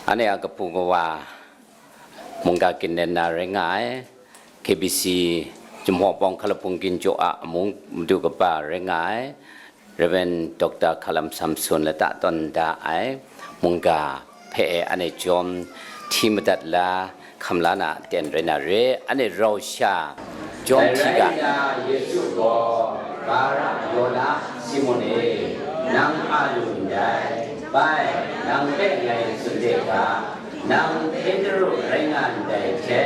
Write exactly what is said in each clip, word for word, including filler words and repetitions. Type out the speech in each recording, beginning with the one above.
Anhte a kabu kawa, mungga ginlen na rai nga ai, K B C Jinghpaw Pawng Hkalabung Ginjaw a amu madu kaba rai nga ai, Rev. Doctor Hkalam Samson lata tawn da ai mungga hpe anhte jawm hti madat la, hkam la na aten rai na re, anhte rau sha jawm hti ga. Dai rai nna, Yesu gaw, Bara Yona Simon e, nang a lu ndai? Bai, nang hpe ngai tsun de ga, nang Petru rai nga ndai hte,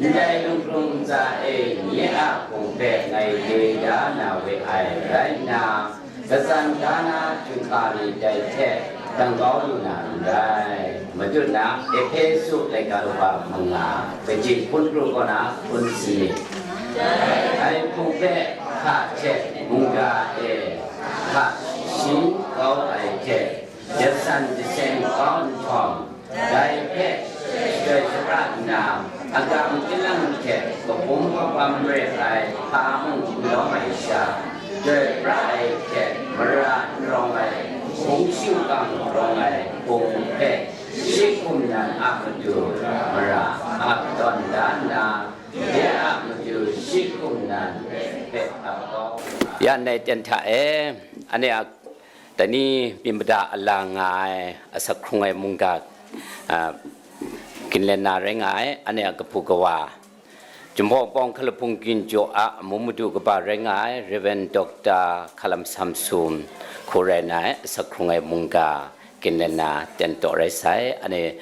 ndai lungkrung ntsa e nye a hpung hpe ngai le da na we ai rai nna, katsan ga na chyinghka ni dai hte dang kau lu na n rai. Matut na Ehpesu laika lapa manga, kaji hpun kru kaw na hpun sanit. Dai hpung hpe hka hte mungga e hka shin kau ai hte, jasan jaseng kau nhtawm, dai hpe shadoi shapra nna, agang chyalang hte kapum kapam re ai hpa mung n lawm ai sha, chyoi pra ai hte mara n rawng ai, hpung shingkang rawng ai hpung hpe shi hkum nan a matu mara ap tawn da nna, de a matu shi hkum nan hpe ap kau. Ya ndai ten hta e, anhte a Dai ni myit mada a la nga ai, asak hkrung ai mungga, a, ginlen na rai nga ai, anhte a kabu kawa, Jinghpaw Pawng Hkalabung Ginjaw a amu madu kaba rai nga ai, Rev. Doctor Hkalam Samson hku rai na ai, asak hkrung ai mungga ginlen na ten taw rai sai, anhte,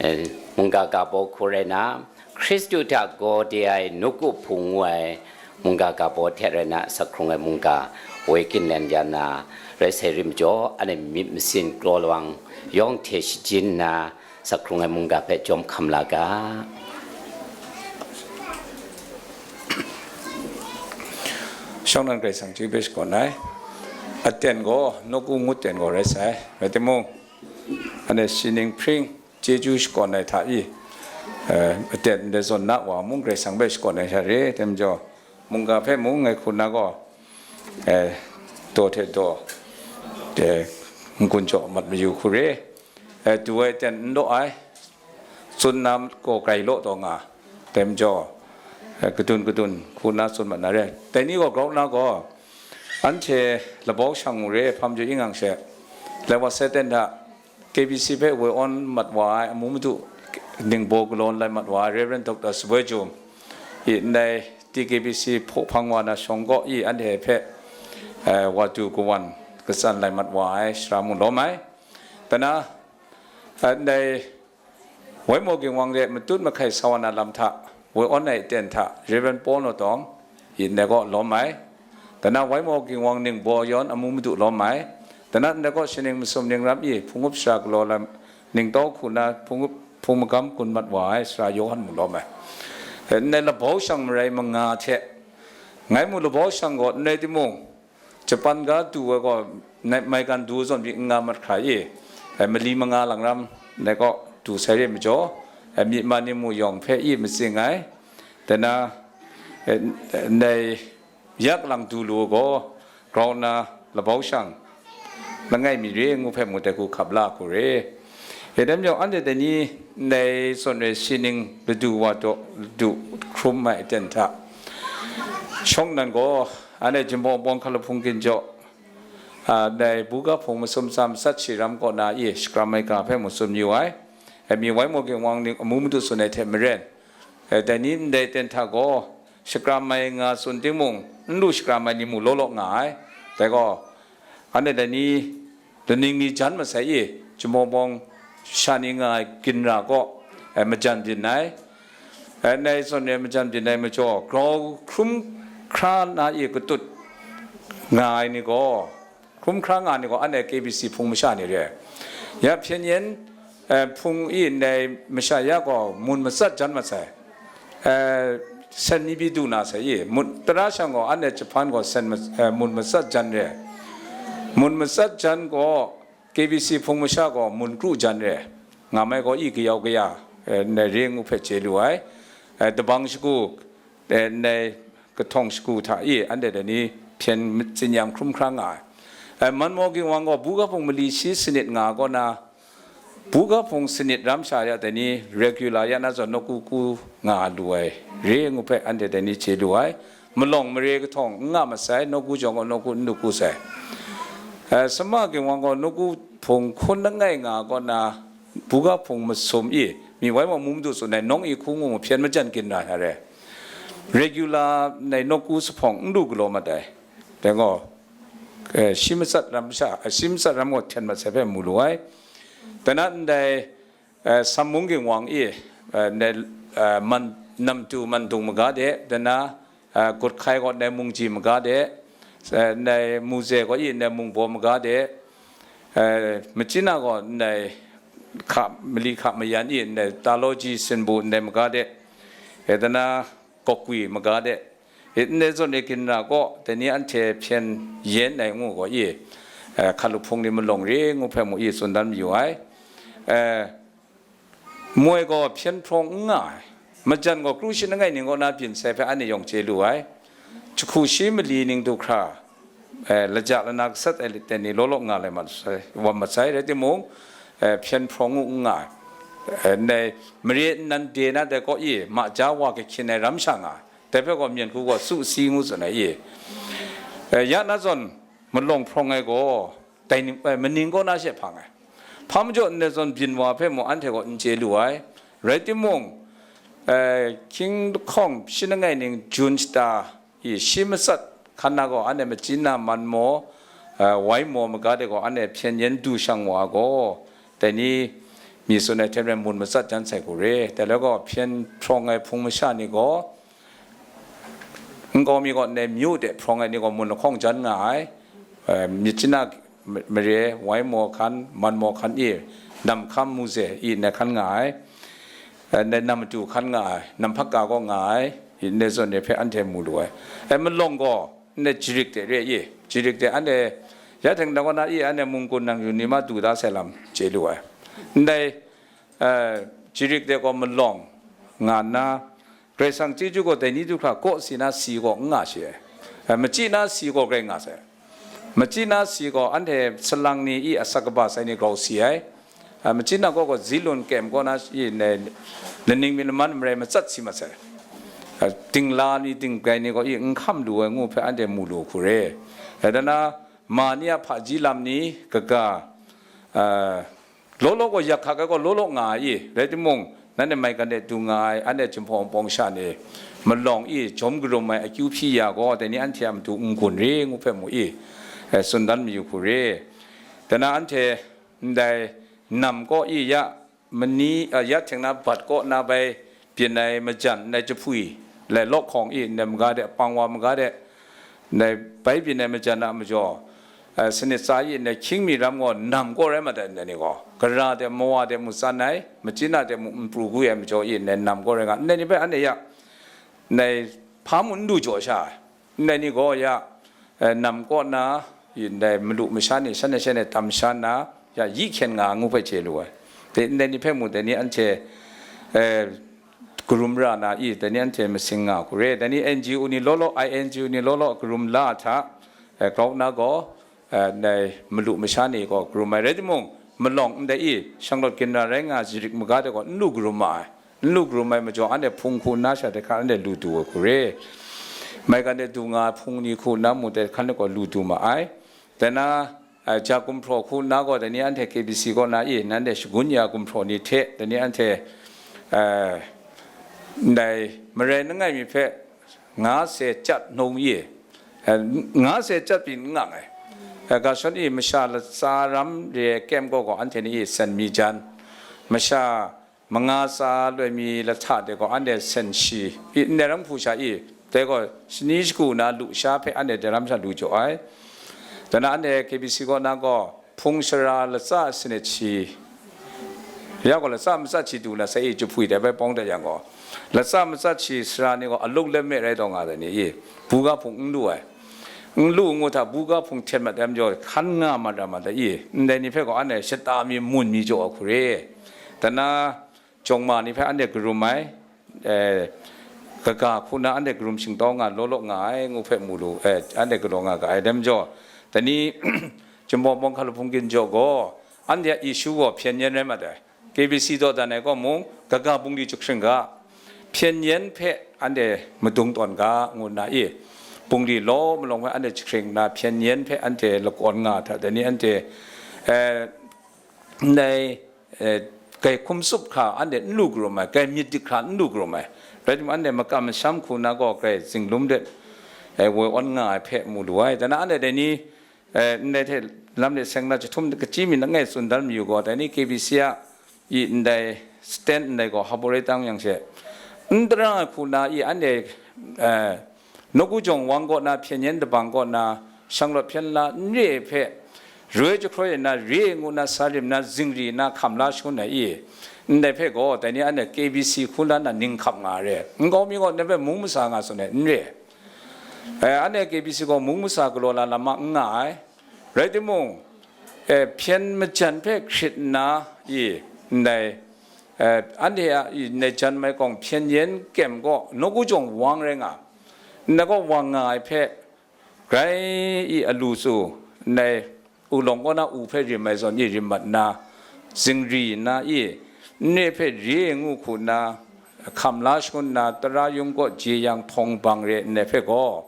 eh, mungga ga baw hku rai na, Hkristu hta gaw de ai nawku hpung ngu ai mungga ga baw hte rai na, asak hkrung ai mungga woi ginlen ya na rai sai rim jaw, anhte myit masin kraw lawang yawng hte shajin nna, asak hkrung ai mungga hpe jawm hkam la ga. Shawng nan Karai Kasang chyeju hpe shakawn ai. Aten gaw nawku ngut ten gaw rai sai. Rai timung, anhte sining hpring chyeju shakawn ai hta i, eh, aten ndai zawn na wa mung Karai Kasang hpe shakawn ai sha re, tem jaw, mungga hpe mung ngai hku na gaw, eh, daw hte daw, eh, n-gun jaw mat mayu hku re, eh, du ai aten n law ai, tsun na gaw grai law taw nga, tem jaw, eh, kadun kadun hku na tsun mat na re. Dai ni gaw grau na gaw, anhte labau shang mu re, hpa majaw ingang she, lai wa sai ten hta, K B C hpe woi awn mat wa ai amu madu ningbaw galaw lai mat wa ai Rev. Doctor Saboi Jum, i ndai T K B C hpaw hpang wa na shawng kaw i anhte hpe, eh, wa du kawan katsan lai mat wa ai sara mung lawm ai. Dai na, eh, ndai Waimaw Ginwang de matut mahkai sa wa na lam hta, woi awn ai aten hta, Rev. Paul Naw Tawng, i ndai gaw lawm ai. Dai na Waimaw Ginwang ningbaw yawn amu madu lawm ai. Dai na ndai gaw shaning masum ning ram i hpung up sara galaw lam, ningtau hku na hpung up, hpung magam gun mat wa ai sara Yawhan mung lawm ai. Ndai labau shang marai manga hte, ngai mu labau shang gaw n rai timung, Japan ga du ai gaw, nai, maigan du zawn pyi n nga mat hkra i, eh, mali manga lang ram, nai gaw du sai re majaw, eh, myit ma ni mu yawng hpe i matsing ai, dai na, eh, ndai yak lang du lu ai gaw, grau nna labau shang, langai mi re ngu hpe mu dai hku hkap la hku re. E, dai majaw, anhte dai ni ndai zawn e sining ladu wa daw, ladu hkrum ai aten hta, shawng nnan gaw, anhte Jinghpaw Pawng Hkalahpung Ginjaw, a, dai buga hpung masum tsa matsat shi ram kaw na i shakram ai ga hpe mu tsun yu ai. Dai mi Waimaw Ginwang ning amu madu tsun ai hte maren, e, dai ni ndai aten hta gaw, shakram ai nga tsun timung, n lu shakram ai ni mu law law nga ai. Dai gaw, anhte dai ni, daning ni jan masai i, Jinghpaw Pawng sha ni nga ai ginra kaw, e, majan byin ai. E, ndai zawn e majan byin ai majaw, grau hkrum hkra na i katut nga ai ni gaw, hkrum hkra nga ai ni gaw, anhte K B C hpung masha ni re ai. Ya hpyen yen, eh, hpung i ndai masha ya gaw mun matsat jan mat sai. Eh, sen ni pyi du na sai i, mun, tara shang gaw, anhte Japan gaw sen mas-, eh, mun matsat jan re ai. Mun matsat jan gaw, K B C hpung masha gaw mun kru jan re ai. Nga mai gaw i kayau kaya, eh, ndai re ngu hpe chye lu ai. Eh, dabang shagu, eh, ndai kahtawng shagu hta i, anhte dai ni hpyen tsin-yam hkrum hkra nga ai. Eh, Manmaw Ginwang gaw buga hpung mali shi sanit nga kaw na, Buga hpung sanit ram sha ya dai ni regular ya na zawn nawku ku nga lu ai re ngu hpe anhte dai ni chye lu ai. Malawng mare kahtawng n nga masai, nawku jawng gaw nawku n du ku sai. Eh, Sama Ginwang gaw nawku hpung hkun langai nga kaw na, buga hpung masum i, mi wai wa mu madu tsun ai, nawng i hku ngu mu hpyen majan gin ra na re. Regular nai nawku sahpawng n du galaw mat ai. Dai gaw, eh, shi matsat ram sha, eh, shi matsat ram gaw hten mat sai hpe mu lu ai. Dai na ndai, eh, Sammung Ginwang i, eh, ndai, eh, man, namtu mandung maga de, dai na, eh, Guthkai gaw ndai mungji maga de, eh, ndai Muze gaw i ndai mungbaw maga de, eh, Machina gaw ndai hka, mali hka mayan i ndai Taloji Sinbu ndai maga de, eh, dai na Gawkwi maga de, Ndai zawn e ginra gaw, dai ni anhte hpyen yen ai ngu gaw i, eh, hkalup hpung ni malawng re ngu hpe mu i tsun dan mayu ai. Eh, moi gaw hpyen hprawng n nga ai. Majan gaw kru shi langai ning kaw na byin sai hpe anhte yawng chye lu ai. Jahku shi mali ning du hkra, eh, laja lana gasat ai lit ni law law nga lai mat sai, wa mat sai, rai timung, eh, hpyen hprawng ngu n nga ai. Eh, ndai mare nnan de na dai kaw i, ma ja wa kahkyin ai ram sha nga ai. Dai hpe gaw myen hku gaw su si ngu tsun ai i. Eh, ya na zawn malawng hprawng ai gaw, dai ning, eh, maning kaw na she hpang ai. Hpa majaw ndai zawn byin wa hpe mung anhte gaw n chye lu ai. Rai timung, eh, hkying lahkawng shi langai ning Jun shata i shi matsat hkan na gaw, anhte Machina Manmaw, eh, Waimaw maga de gaw, anhte hpyen yen du shang wa gaw, dai ni mi tsun ai hte maren mun matsat jan sai hku re. Dai le gaw, hpyen hprawng ai hpung masha ni gaw, nkau mi gaw ndai myu de hprawng ai ni gaw mun lahkawng jan nga ai, eh, Myitkyina mare, Waimaw hkan, Manmaw hkan i, Namhkam Muze i ndai hkan nga ai, eh, ndai Namatu hkan nga ai, Namhpaka gaw nga ai, i ndai zawn ni hpe anhte mu lu ai. Eh, malawng gaw ndai Jarik de re i, Jarik de anhte ya hte nang kaw na i, anhte mungkun nang yu ni ma du da sai lam chye lu ai. Ndai, eh, Jarik de gaw malawng nga nna, Karai Kasang chyeju gaw dai ni du hkra kaw si na si gaw n nga shi ai. Eh, machyi na si gaw grai nga sai. Machyi na si gaw anhte salang ni i asak kaba sai ni grau si ai. Eh, machyi na gaw gaw Zilun kem kaw na i ne, laning mi laman marai matsat si mat sai. Eh, dingla ni dinggai ni gaw i n hkam lu ai ngu hpe anhte mu lu hku re. Eh, dan na ma ni a hpaji lam ni kaga, eh, Law law gaw yak hkak ai gaw law law nga ai i, rai timung, nanhte maigan de du nga ai, anhte Jinghpaw Wunpawng sha ni malawng i jawm karum ai akyu hpyi ya gaw, dai ni anhte a matu n-gun re ngu hpe mu i, eh, tsun dan mayu hku re. Dai na anhte ndai nam kaw i ya mani, a, ya hte na bat kaw na bai byin ai majan, ndai jahpwi, lai lawhkawng i ndai maga de, pang wa maga de, ndai bai byin ai majan a majaw, eh, sanit tsa i ndai hkying mi ram gaw nam kaw rai mat ai, ndai ni gaw, gara de, mawa de mu tsan ai, machyin a de mu n pru gu ai majaw i ndai nam kaw rai nga, ndai ni hpe anhte ya, ndai hpa mu n du jaw sha ai. Ndai ni gaw ya, eh, nam kaw na, ndai malu masha ni shanhte shanhte tam sha nna, ya yi hkyen nga ngu hpe chye lu ai. Dai, ndai ni hpe mu, dai ni anhte, eh, karum ra na i, dai ni anhte masing nga hku re. Dai ni N G O ni law law, I N G O ni law law, karum la hta, eh, grau na gaw, eh, ndai malu masha ni gaw karum ai rai timung, malawng ndai i, shanglawt ginra rai nga ai Jarik maga de gaw n lu karum ma ai. N lu karum ai majaw, anhte hpung hku nna sha de hkan anhte lu du ai hku re. Maigan de du nga ai hpung ni hku nna mu de hkan gaw lu du ma ai. Dai na, eh, ja gumhpraw hku nna gaw, dai ni anhte K B C kaw na i, nanhte shagun ya gumhpraw ni hte, dai ni anhte, eh, ndai marai langai mi hpe nga se chyat nung i, eh, nga se chyat pyi n nga ai. Eh, ga shawng i masha latsa ram re ai kyem gaw gaw anhte ni i sen mi jan, masha manga tsa loi mi lahta de gaw anhte sen shi, i ndai ram hku sha i, dai gaw shani shagu na lu sha hpe anhte dai ram sha lu jaw ai. Dai na anhte K B C kaw na gaw hpung sara latsa sanit shi, ya gaw latsa matsat shi du na sai i, jahpwi dai bai pawng dat yang gaw, latsa matsat shi sara ni gaw aluk let me rai taw nga dai ni i, buga hpung n lu ai. N lu ngu hta buga hpung hten mat ai majaw, hkan nga mat ra mat ai i, ndai ni hpe gaw anhte shata mi mun mi jaw ai hku re. Dai na, jawng ma ni hpe anhte karum ai, eh, kaga hku na anhte karum shingtawng nga, law law nga ai ngu hpe mu lu, eh, anhte galaw nga ga ai. Dai majaw, dai ni, Jinghpaw Wunpawng hkalup hpungkin jaw gaw, Anhte a issue gaw hpyen yen rai mat ai. K B C dawdan ai gaw mung, kaga bungli jahkring ga, hpyen yen hpe anhte madung tawn ga, ngu nna i, bungli law malawng hpe anhte jahkring nna, hpyen yen hpe anhte lakawn nga hta, dai ni anhte, eh, ndai, eh, kai hkum tsup hkra anhte n lu krum ai, kai myit dik hkra n lu krum ai. Rai timung, anhte makam masham hku na gaw, kai zinglum de, eh, woi awn nga ai hpe mu lu ai. Dai na anhte dai ni, eh, ndai hte lam de seng na jahtum kachyi mi langai tsun dan mayu gaw, dai ni K B C a i ndai stand ndai gaw hpa rai tang yang she, n tara ai hku na i anhte, eh, nawku jawng wang kaw na, hpyen yen dabang kaw na, shanglawt hpyen la n re ai hpe, roi jahkroi na, re ai ngu na, sa rim na, zingri na, hkam la shangun ai i, ndai hpe gaw, dai ni anhte K B C hku la na ning hkap nga ai re. Nkau mi gaw, ndai hpe mung masa nga tsun ai, n re. Eh, anhte K B C gaw mung masa galaw la lam ma n nga ai. Rai timung, eh, hpyen majan hpe hkrit nna i, ndai, eh, anhte a i, ndai jan mai kawng hpyen yen kem gaw, nawku jawng wang rai nga, ndai gaw wang nga ai hpe, grai i alu tsu, ndai ulawng kaw na u hpe rim ai zawn i rim mat nna, zingri nna i, n re hpe re ai ngu hku nna, hkam la shangun nna, tara yung kaw jeyang hpawng bang re ndai hpe gaw,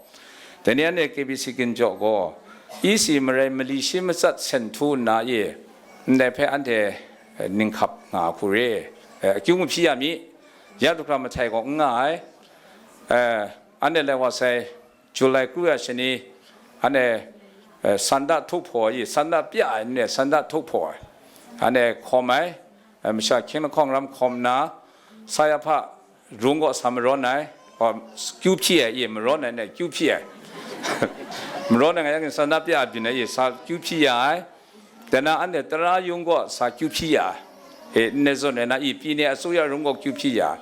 dai ni anhte K B C ginjaw gaw, E C marai mali shi matsat sen htu nna i, ndai hpe anhte, eh, ning hkap nga hku re, eh, akyu mahpyi ya mi, ya du hkra mahtai gaw n nga ai, eh, anhte lai wa sai, July kru ya shani, anhte, eh, sanda htup hpaw ai, sanda pya ai, anhte sanda htup hpaw ai, anhte hkawm ai, eh, masha hkying lahkawng ram hkawm nna, sa ya hpa rung kaw sa marawn ai, aw, kyu hpyi ai, i marawn ai, anhte kyu hpyi ai, marawn ai nga yang sanda pya ai byin ai, i sa kyu hpyi ya ai, dai na anhte tara yung gaw sa kyu hpyi ya, e, ndai zawn rai na i, pyi ne asuya rung gaw kyu hpyi ya,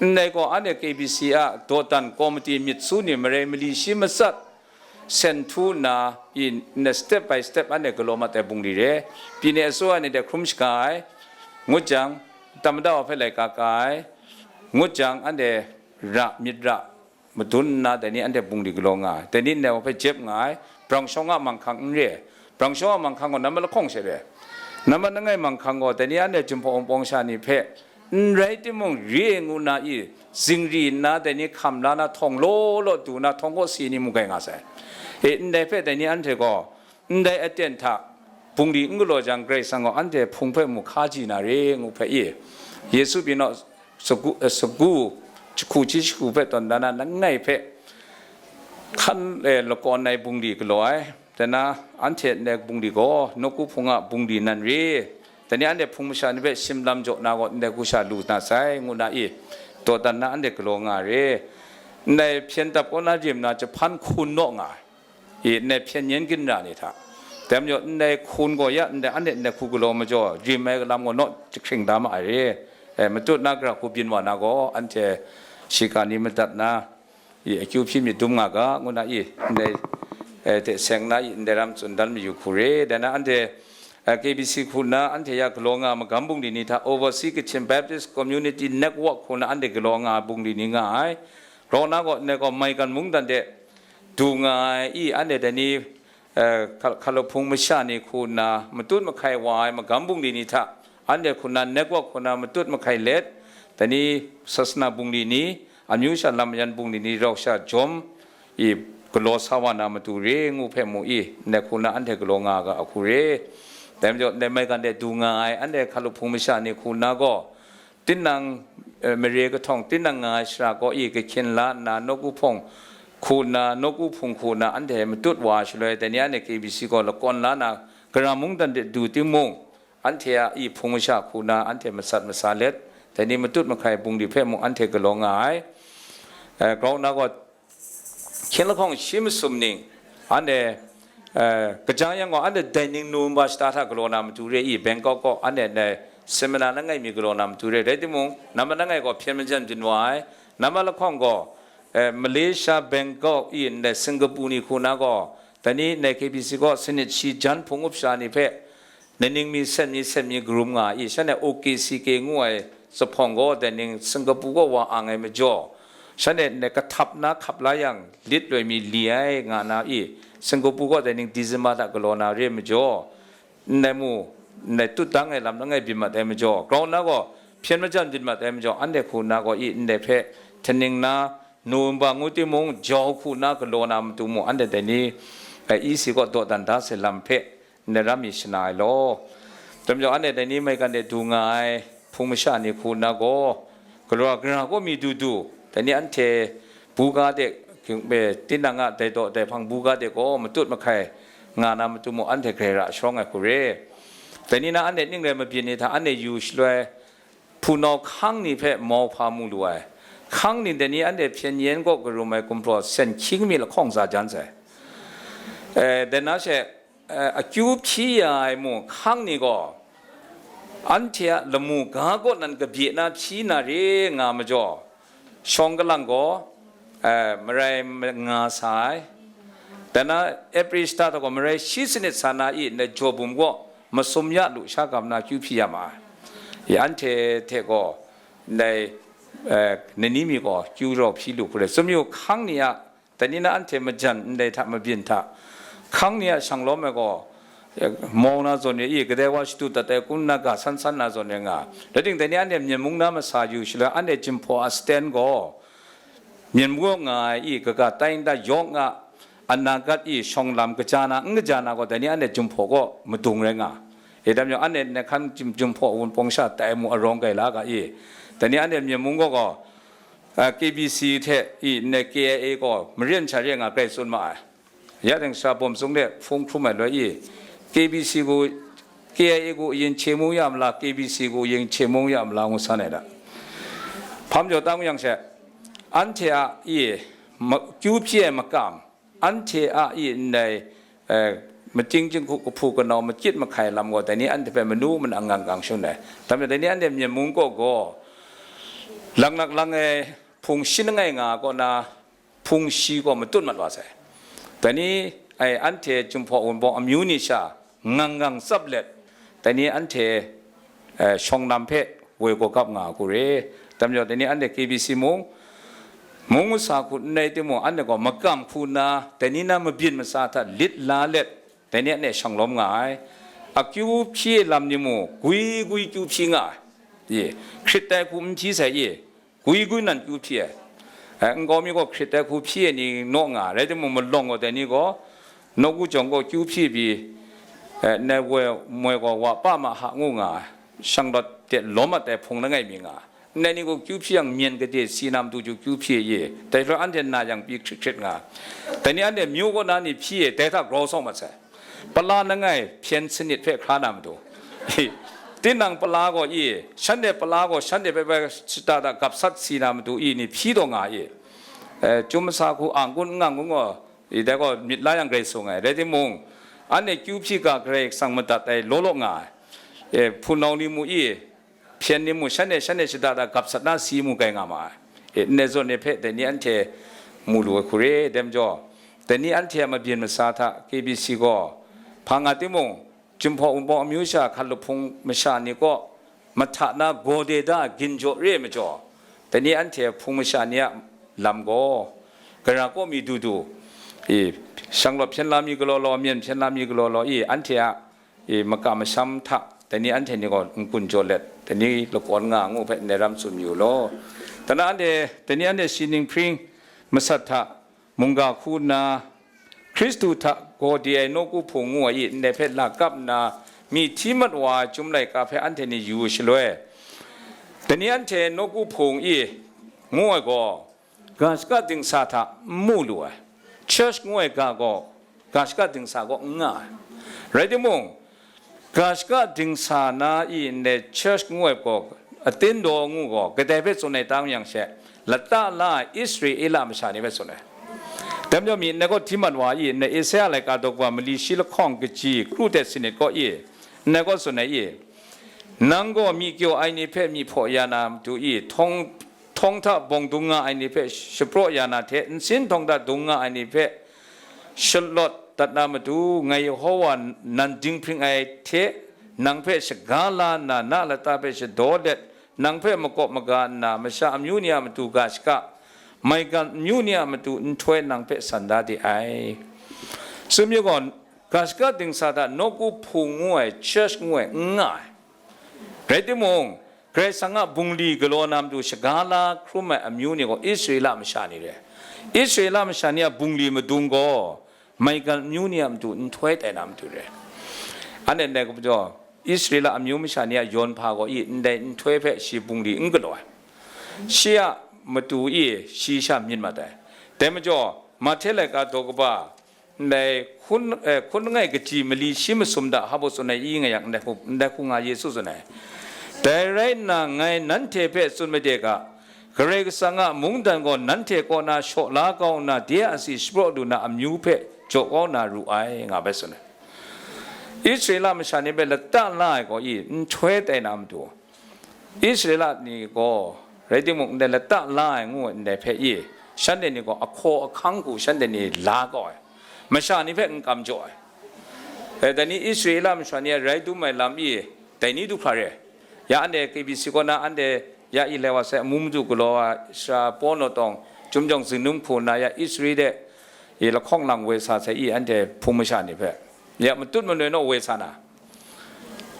ndai gaw anhte K B C a dawdan komiti myit su ni marai mali shi matsat sen htu nna, i, ndai step by step anhte galaw mat ai bungli re, pyi ne asuya ni de hkrum shaga ai, ngut jang, tamada wa hpe laika ka ai, ngut jang, anhte ra, myit ra, madun nna, dai ni anhte bungli galaw nga ai, dai ni ndai wa hpe jep nga ai, brang shawng a manghkang n re ai, brang shawng a manghkang gaw nambat lahkawng she re ai, nambat langai manghkang gaw, dai ni anhte Jinghpaw Wunpawng sha ni hpe, n rai timung, re ai ngu na i, zingri nna, dai ni hkam la na, htawng law law du na, htawng kaw si ni mu gai nga sai. E, ndai hpe dai ni anhte gaw, ndai aten hta bungli n galaw jang, Karai Kasang gaw anhte hpung hpe mu hkaji na re ngu hpe i, Yesu pyi naw sagu, eh, sagu, jahku hti jahku hpe tawn dan na langai hpe hkan, eh, lakawn ai bungli galaw ai. Dai na anhte ndai bungli gaw nawku hpung a bungli nan re, dai ni anhte hpung masha ni hpe shim lam jaw na gaw ndai hku sha lu na sai, ngu na i, dawdan na anhte galaw nga re. Ndai hpyen dap kaw na rim na jahpan hkun naw nga ai. I, ndai hpyen yen ginra ni hta. Dai majaw, ndai hkun gaw ya, ndai anhte ndai hku galaw majaw, rim ai lam gaw naw jahkring da ma ai re. E, matut na gara hku byin wa na gaw, anhte shiga ni madat na, i, akyu hpyi myit dum nga ga, ngu na i, ndai, e, hte seng na i, ndai ram tsun dan mayu hku re. Dai na anhte, e, K B C hku na, anhte ya galaw nga magam bungli ni hta, Overseas Kachin Baptist Community Network hku na, anhte galaw nga bungli ni nga ai. Grau na gaw, ndai gaw maigan mungdan de, du nga ai i, anhte dai ni, eh, hka-, hkalup hpung masha ni hku nna matut mahkai wa ai magam bungli ni hta, anhte hku nna network hku nna matut mahkai let, dai ni sasana bungli ni, amyu sha lam mayan bungli ni rau sha jawm i, galaw sa wa na matu re ngu hpe mu i, ndai hku nna anhte galaw nga ga a hku re. Dai majaw, ndai maigan de du nga ai anhte hkalup hpung masha ni hku nna gaw, tinang, eh, mare kahtawng tinang nga ai shara kaw i kahkyin la nna, nawku hpawng hku nna, nawku hpung hku nna, anhte matut wa ai shaloi, dai ni anhte K B C gaw lakawn la nna, gara mungdan de du timung, anhte a i hpung masha hku nna, anhte masat masa let, dai ni matut mahkai bungli hpe mung anhte galaw nga ai. Eh, grau na gaw, hkying lahkawng shi masum ning, anhte, eh, kaja yang gaw, anhte dai ning November shata hta galaw na matu re i, Bangkok kaw, anhte ndai seminar langai mi galaw na matu re. Rai timung, nambat langai gaw hpyen majan byin wa ai, nambat lahkawng gaw, eh, Malaysia, Bangkok i, ndai Singapore ni hku na gaw, dai ni ndai K B C kaw sanit shi jan hpung up sha ni hpe, Ningning mi, sen mi, sen mi karum nga i, shanhte O K C K ngu ai zuphpawng gaw, dai ning Singapore kaw wa ang ai majaw, shanhte ndai kahtap na hkap la yang, lit loi mi li ai nga na i, Singapore kaw dai ning December hta galaw na re majaw, ndai mu, ndai tutdang ai lam langai byin mat ai majaw, grau nna gaw hpyen majan byin mat ai majaw, anhte hku nna gaw i ndai hpe htaning na, November ngu timung, jau hku nna galaw na matu mung, anhte dai ni, eh, E C kaw dawdan da sai lam hpe ndai ram mi shana ai law. Dai majaw, anhte dai ni maigan de du nga ai hpung masha ni hku nna gaw, galaw ai gara kaw mi du du, dai ni anhte buga de, eh, tinang a dai daw dai hpang buga de gaw matut mahkai nga na matu mung, anhte grai ra sharawng ai hku re. Dai ni na anhte ning rai mabyin ni hta anhte yu shaloi, hpunau hkang ni hpe mau hpa mu lu ai. Hkang ni dai ni anhte hpyen yen kaw karum ai gumhpraw sen hkying mi lahkawng za jan sai. Eh, dai na she, eh, akyu hpyi ya ai mung hkang ni gaw, anhte a lamu ga kaw nan kabye na hpyi na re nga majaw, shawng kalang gaw, eh, marai ma-, nga sa ai. Dai na April shata gaw marai shi sanit sa na i, ndai jaw bum gaw masum ya lu sha gam na kyu hpyi ya ma ai. I anhte hte gaw ndai, eh, nani mi gaw kyu rau hpyi lu hku le. Tsun yu, hkang ni a, dai ni na anhte majan ndai hta mabyin hta, hkang ni a shang lawm ai gaw, eh, mau na zawn re i, kadai wa shadu dat ai kun na ga san san na zawn re nga. Rai ting, dai ni anhte Myen mung na masa yu shaloi, anhte Jinghpaw a saten gaw, Myen mung nga ai i, kaga tai nta yawng a anagat i shawng lam kaja na, n kaja na gaw, dai ni anhte Jinghpaw kaw madung rai nga. E dam yawng, anhte nehkan Jin-, Jinghpaw Wunpawng sha tai mu arawng kai la ga i, dai ni anhte Myen mung gaw gaw, ah, K B C hte i, ne K I A gaw maren sha re nga grai tsun ma ai. Ya ding sara bawm sung de hpung hkrum ai loi i, K B C gaw, K I A gaw yin hkye mu ya ma la, K B C gaw yin hkye mu ya ma la ngu san ai da. Hpa majaw tang yang she, anhte a i, ma-, kyu hpyi ai makam, anhte a i ndai, eh, mating jinghku kahpu kanau makyit mahkai lam gaw, dai ni anhte hpe manu mana ngang gang shun ai. Dai majaw, dai ni anhte Myen mung kaw gaw, lang nak lang ai hpung shin langai nga kaw na, hpung shi gaw matut mat wa sai. Dai ni, ai, anhte Jinghpaw Wunpawng amyu ni sha ngang ngang tsap let, dai ni anhte, eh, shawng lam hpe woi gaw gap nga a hku re. Dai majaw, dai ni anhte K B C mung, mung masa hku n rai timung, anhte gaw makam hku nna, dai ni na mabyin masa hta lit la let, dai ni anhte shang lawm nga ai. Akyu hpyi lam ni mu, gwi gwi kyu hpyi nga ai. Ye, hkrit tai hku n hpyi sai ye, gwi gwi nan kyu hpyi ai. Eh, nkau mi gaw hkrit ai hku hpyi ai ni naw nga ai, rai timung, malawng gaw dai ni gaw, nawku jawng gaw kyu hpyi pyi, eh, nai woi moi gaw wa pa ma ha ngu nga ai, shang lawt de lawm mat ai hpung langai mi nga ai. Ndai ni gaw kyu hpyi yang, myen gade si na matu ju kyu hpyi ye, dai hkra anhte na yang pyi hkrit hkrit nga ai. Dai ni anhte myu kaw na ni hpyi ye, dai hta grau sau mat sai. Pala langai hpyen sanit hpe hkra na matu. Tinang pala gaw i, shanhte pala gaw shanhte hpe bai shada da gap sat si na matu i ni hpyi taw nga i. Eh, chyum masa hku ang kun n ngang kun gaw, i dai gaw myit la yang grai sung ai. Rai timung, anhte kyu hpyi ga Karai Kasang madat ai law law nga ai. Eh, hpunau ni mu i, hpyen ni mu, shanhte, shanhte shada da gap sat na si mu gai nga ma ai. E, ndai zawn ni hpe dai ni anhte mu lu ai hku re, dai majaw, dai ni anhte a mabyin masa hta K B C gaw, hpa nga timung, Jinghpaw Wunpawng amyu sha hkat lup hpung masha ni kaw, mahta na gawde da gin jaw re ai majaw, dai ni anhte hpung masha ni a lam gaw, gara kaw mi du du, i, shang lawt hpyen la mi galaw law, myen hpyen la mi galaw law, i, anhte a i, makam masham hta, dai ni anhte ni gaw n-gun jaw let, dai ni lakawn nga ngu hpe ndai ram tsun yu law. Dai na anhte, dai ni anhte shi ning hpring masat hta mungga hku nna, Hkristu hta gawde ai nawku hpung ngu ai i, ndai hpe lakap nna, myihtoi mat wa ai Chyum laika hpe anhte ni yu shaloi, dai ni anhte nawku hpung i ngu ai gaw, ga shaka dingsa hta n mu lu ai. Church ngu ai ga gaw, ga shaka dingsa gaw n nga ai. Rai timung, ga shaka dingsa na i ndai church ngu ai gaw, atin daw ngu gaw, kadai hpe tsun ai tam yang she, lata la ai Israela masha ni hpe tsun ai. Dai majaw mi ndai gaw hti mat wa i, ndai Isaya laika daw wa mali shi lahkawng kaji kru tet sanit kaw i, ndai gaw tsun ai i, nang gaw myi kyaw ai ni hpe myi hpaw ya na matu i, htawng htawng hta bawng dung nga ai ni hpe shapraw ya na hte, nsin htawng hta dung nga ai ni hpe shalawt dat na matu, ngai Yehova nan dinghpring ai hte, nang hpe shaga la nna, na lata hpe shadaw let, nang hpe makawp maga nna, masha amyu ni a matu ga shaka, maigan amyu ni a matu nhtoi nang hpe san da de ai. Tsun yu gaw, Ga shaka dingsa hta nawku hpung ngu ai, church ngu ai, n nga ai. Rai timung, Karai Kasang a bungli galaw na matu shaga la hkrum ai amyu ni gaw Israela masha ni re. Israela masha ni a bungli madung gaw, maigan amyu ni a matu nhtoi tai na matu re. Anhte ndai gaw, Israela amyu masha ni a yawn hpa gaw i ndai nhtoi hpe shi bungli n galaw ai. Shi a matu i shi sha myit mat ai. Dai majaw, Mahte laika daw kaba, ndai hkun, eh, hkun langai kaji mali shi masum da, hpa tsun ai i nga yang, ndai hku, ndai hku nga Yesu tsun ai. Dai rai nna, ngai nanhte hpe tsun made ga, Karai Kasang a mungdan gaw nanhte kaw na shaw la kau nna, de a asi shapraw lu na amyu hpe jaw kau na ru ai, nga bai tsun ai. Israela masha ni hpe lata la ai gaw i nhtoi tai na matu, Israela ni gaw, rai timung, ndai lata la ai ngu ai ndai hpe i, shanhte ni gaw ahkaw ahkang hku shanhte ni la kau ai, masha ni hpe n kam jaw ai. E, dai ni Israela masha ni a rai dum ai lam i, dai ni du hkra re. Ya anhte K B C kaw na anhte ya i lai wa sai, amu madu galaw ai, sara paw naw tawng, Chyum Jawng Zingnum hku nna ya Israela de i lahkawng lang woi sa sai i, anhte Hpung masha ni hpe ya matut manoi naw woi sa na,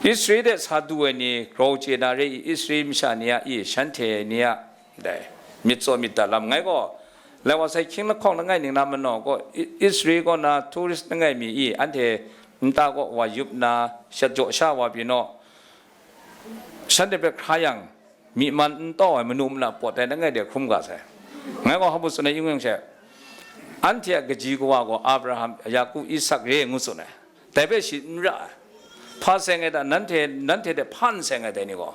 Israela de sa du ai ni grau chye na re i, Israela masha ni a i, shanhte ni a dai myit tsaw myit dat lam ngai gaw, lai wa sai hkying lahkawng langai ning na manaw gaw, I-, Israela kaw na tourist langai mi i, anhte nta kaw wa yup nna, shat jaw sha wa pyi naw, shanhte hpe hkra yang, myi man n tau ai, manu mana pawt ai langai de hkrum ga sai. Ngai gaw hpa tsun ai, i ngu yang she, anhte a kaji kawa gaw Abraham, Yaku, Isak re ngu tsun ai. Dai hpe shi n ra ai. Hpa seng ai ta, nanhte, nanhte hte hpa n seng ai dai ni gaw,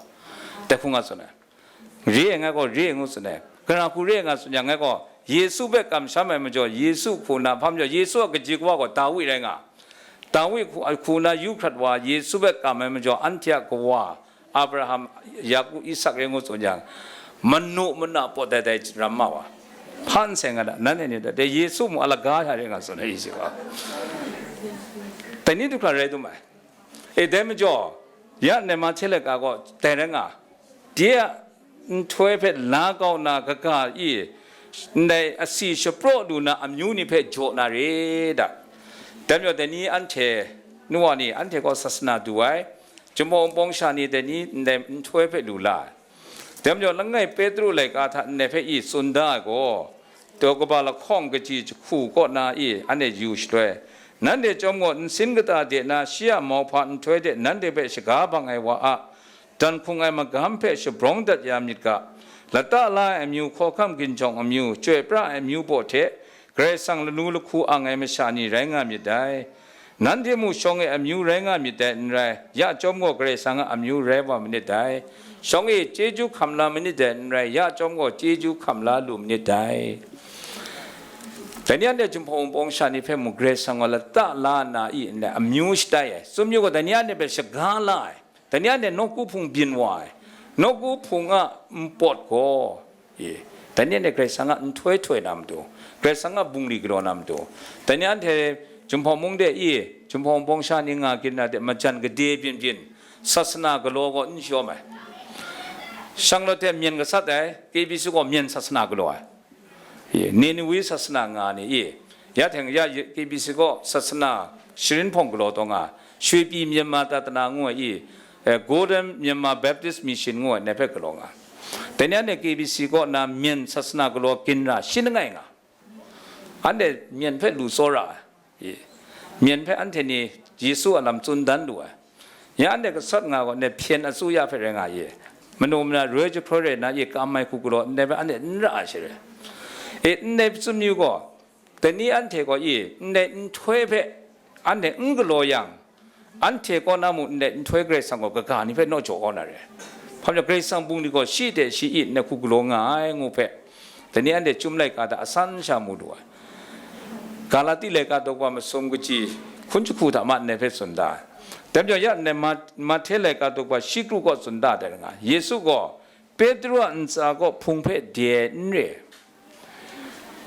dai hku nga tsun ai. Re ai ngai gaw re ngu tsun ai. Gara hku re nga tsun yang, ngai gaw Yesu hpe kamsham ai majaw, Yesu hku na hpa majaw, Yesu a kaji kawa gaw Dawi rai nga. Dawi hku, hku na yu hkrat wa Yesu hpe kam ai majaw, anhte a kawa Abraham, Yaku, Isak rai ngu tsun yang, manu mana pawt dai dai ram ma wa. Hpa n seng ai ta, nanhte ni ta, dai Yesu mung alaga sha re nga tsun ai, Yesu gaw. Dai ni du hkra rai dum ai. E, dai majaw, ya ndai Mahte laika gaw dai rai nga, de a nhtoi hpe la kau na kaga i, ndai asi shapraw lu na amyu ni hpe jaw na re da. Dai majaw, dai ni anhte, nu wa ni, anhte gaw sasana du ai, Jinghpaw Wunpawng sha ni dai ni ndai nhtoi hpe lu la ai. Dai majaw, langai Petru laika hta ndai hpe i tsun da ai gaw, daw kaba lahkawng kaji jahku kaw na i anhte yu shaloi, nanhte chyawm gaw nsin kata de na shi a mauhpa nhtoi de nanhte hpe shaga bang ai wa a dan hkung ai magam hpe shabrawng dat ya myit ga, lata la ai amyu, hkawhkam ginjawng amyu, chyoi pra ai amyu baw hte Karai Kasang lanu lahku ang ai masha ni rai nga myit dai. Nanhte mung shawng e amyu rai nga myit dai n rai, ya chyawm gaw Karai Kasang a amyu rai wa manit dai. Shawng e chyeju hkam la manit dai n rai, ya chyawm gaw chyeju hkam la lu manit dai. Dai ni anhte Jinghpaw Wunpawng sha ni hpe mung Karai Kasang gaw lata la nna i ndai amyu shatai ai. Tsun yu gaw, dai ni anhte hpe shaga la ai. Dai ni anhte nawku hpung byin wa ai. Nawku hpung a npawt gaw, e, dai ni anhte Karai Kasang a nhtoi htoi na matu, Karai Kasang a bungli galaw na matu, dai ni anhte Jinghpaw mung de i, Jinghpaw Wunpawng sha ni nga gin na de majan gade byin byin, sasana galaw gaw n shawm ai. Shanglawt hte myen gasat ai, K B C gaw myen sasana galaw ai. I, Ninewe sasana nga ni i, ya hte ya K B C kaw sasana sharin hpawng galaw taw nga, Shwe Pyi Myanmar Tatana ngu ai i, eh, Golden Myanmar Baptist Mission ngu ai, ndai hpe galaw nga. Dai ni anhte K B C kaw na myen sasana galaw ginra shi langai nga. Anhte myen hpe lu tsawra ai. I, myen hpe anhte ni Yesu a lam tsun dan lu ai. Ya anhte gasat nga gaw, ndai hpyen atsuya hpe rai nga ye. Manu mana roi jahproi rai na ye, kam ai hku galaw ndai hpe anhte n ra ai she re. E, ndai tsun yu gaw, dai ni anhte gaw i, ndai nhtoi hpe anhte n galaw yang, anhte kaw na mung ndai nhtoi Karai Kasang gaw kaga ni hpe naw jaw kau na re. Hpa majaw Karai Kasang bungli gaw shi hte shi i ndai hku galaw nga ai ngu hpe, dai ni anhte Chyum laika hta asan sha mu lu ai. Galati laika daw kaba masum kaji hkun jahku hta ma ndai hpe tsun da ai. Dai majaw ya ndai Ma-, Mahte laika daw kaba shi kru kaw tsun da ai dai nga, Yesu gaw Petru a ntsa kaw hpung hpe de ai n re.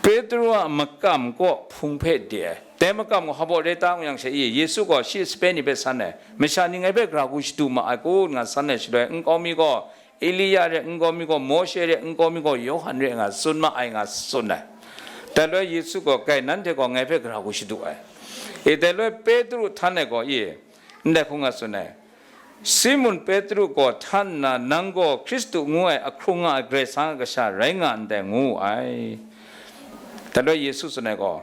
Petru a makam kaw hpung hpe de ai. Dai makam gaw hpa baw rai ta ngu yang she i, Yesu gaw shi sape ni hpe san ai, masha ni ngai hpe gara hku shadu ma ai kun nga san ai shaloi, nkau mi gaw Elia re, nkau mi gaw Mawshe re, nkau mi gaw Yawhan re nga tsun ma ai nga tsun ai. Dai loi Yesu gaw, "Kai, nanhte gaw ngai hpe gara hku shadu ai. E, dai loi Petru htan e gaw i, ndai hkung a tsun ai, Simun Petru gaw htan nna, "Nang gaw Hkristu ngu ai ahkrung nga ai Karai Kasang a kasha rai nga ndai," ngu wu ai. Dai loi Yesu tsun ai gaw,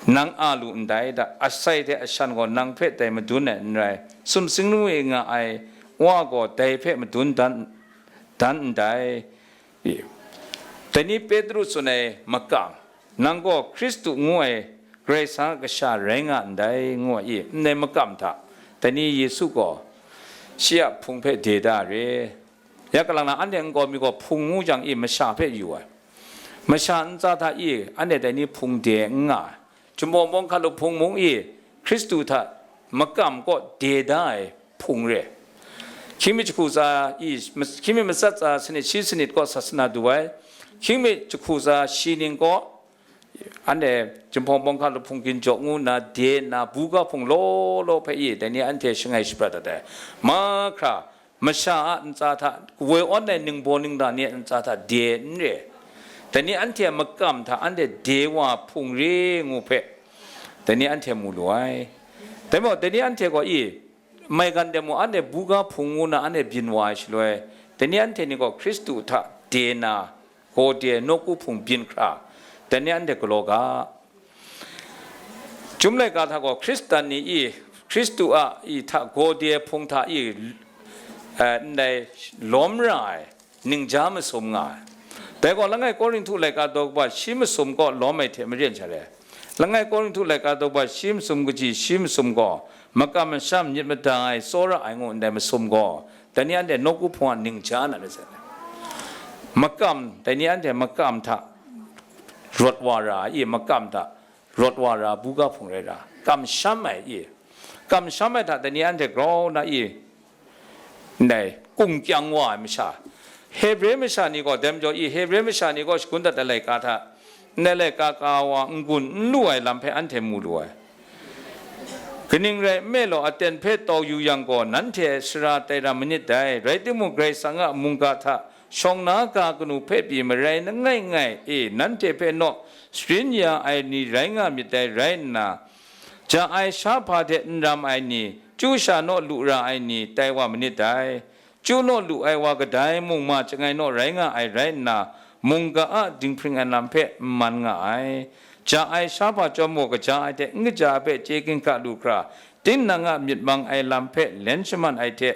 "Nang a lu ndai da, asai hte ashan gaw nang hpe dai madun ai n rai, sumsing lamu e nga ai Wa gaw dai hpe madun dan, dan ndai." Dai ni Petru tsun ai makam, "Nang gaw Hkristu ngu ai Karai Kasang a kasha rai nga ndai," ngu ai i, ndai makam hta, dai ni Yesu gaw shi a hpung hpe de da re. Ya kalang na anhte nkau mi gaw hpung ngu jang i masha hpe yu ai. Masha ntsa hta i anhte dai ni hpung de n nga ai. Jumhpawng bawng hkalup hpung mung i Hkristu hta makam kaw de da ai hpung re. Hkying mi jahku tsa i, hkying mi matsat tsa sanit shi sanit kaw sasana du ai. Hkying mi jahku tsa shi ning kaw, anhte Jumhpawng bawng hkalup hpung ginjaw ngu nna de nna, buga hpung law law hpe i dai ni anhte shangai shaprat dat ai. Mahkra masha a ntsa hta, woi awn ai ningbaw ningda ni a ntsa hta de n re. Dai ni anhte a makam hta anhte de wa hpung re ngu hpe, dai ni anhte mu lu ai. Dai maw, dai ni anhte gaw i, maigan de mu anhte buga hpung ngu na anhte byin wa ai shaloi, dai ni anhte ni gaw Hkristu hta de na, gaw de nawku hpung byin hkra, dai ni anhte galaw ga. Chyum laika hta gaw Hkristan ni i, Hkristu a i hta gaw de hpung hta i, eh, ndai lawm ra ai ningja masum nga ai. Dai gaw langai Korinhtu laika daw kaba shi masum kaw lawm ai hte maren sha re. Langai Korinhtu laika daw kaba shi masum kaji shi masum gaw makam masham myit mada ai tsawra ai ngu ndai masum gaw, dai ni anhte nawku hpung a ningja na myit sai. Makam, dai ni anhte makam hta rawt wa ra ai, makam hta rawt wa ra buga hpung rai ra, kamsham ai i, kamsham ai hta dai ni anhte grau na i, ndai kung kyang wa ai masha, Hebre masha ni gaw, dai majaw i Hebre masha ni gaw shagun dat ai laika hta, ndai laika ka wa n-gun n lu ai lam hpe anhte mu lu ai. Kaning rai nme law, aten hpe tau yu yang gaw, nanhte sara tai ram manit dai, rai timung, Karai Kasang a mungga hta shawng na ga kanu hpe pyi marai langai ngai e, nanhte hpe naw sharin ya ai ni rai nga myit dai rai nna, ja ai shahpa hte n ram ai ni, chyu sha naw lu ra ai ni, tai wa manit dai. Chyu naw lu ai wa kadai mung ma chyangai naw rai nga ai rai nna, mungga a dinghpring ai lam hpe n man nga ai. Ja ai shahpa chyawm gaw kaja ai hte n kaja ai hpe chye ginhka lu hkra, tinang a myit mang ai lam hpe len shaman ai hte,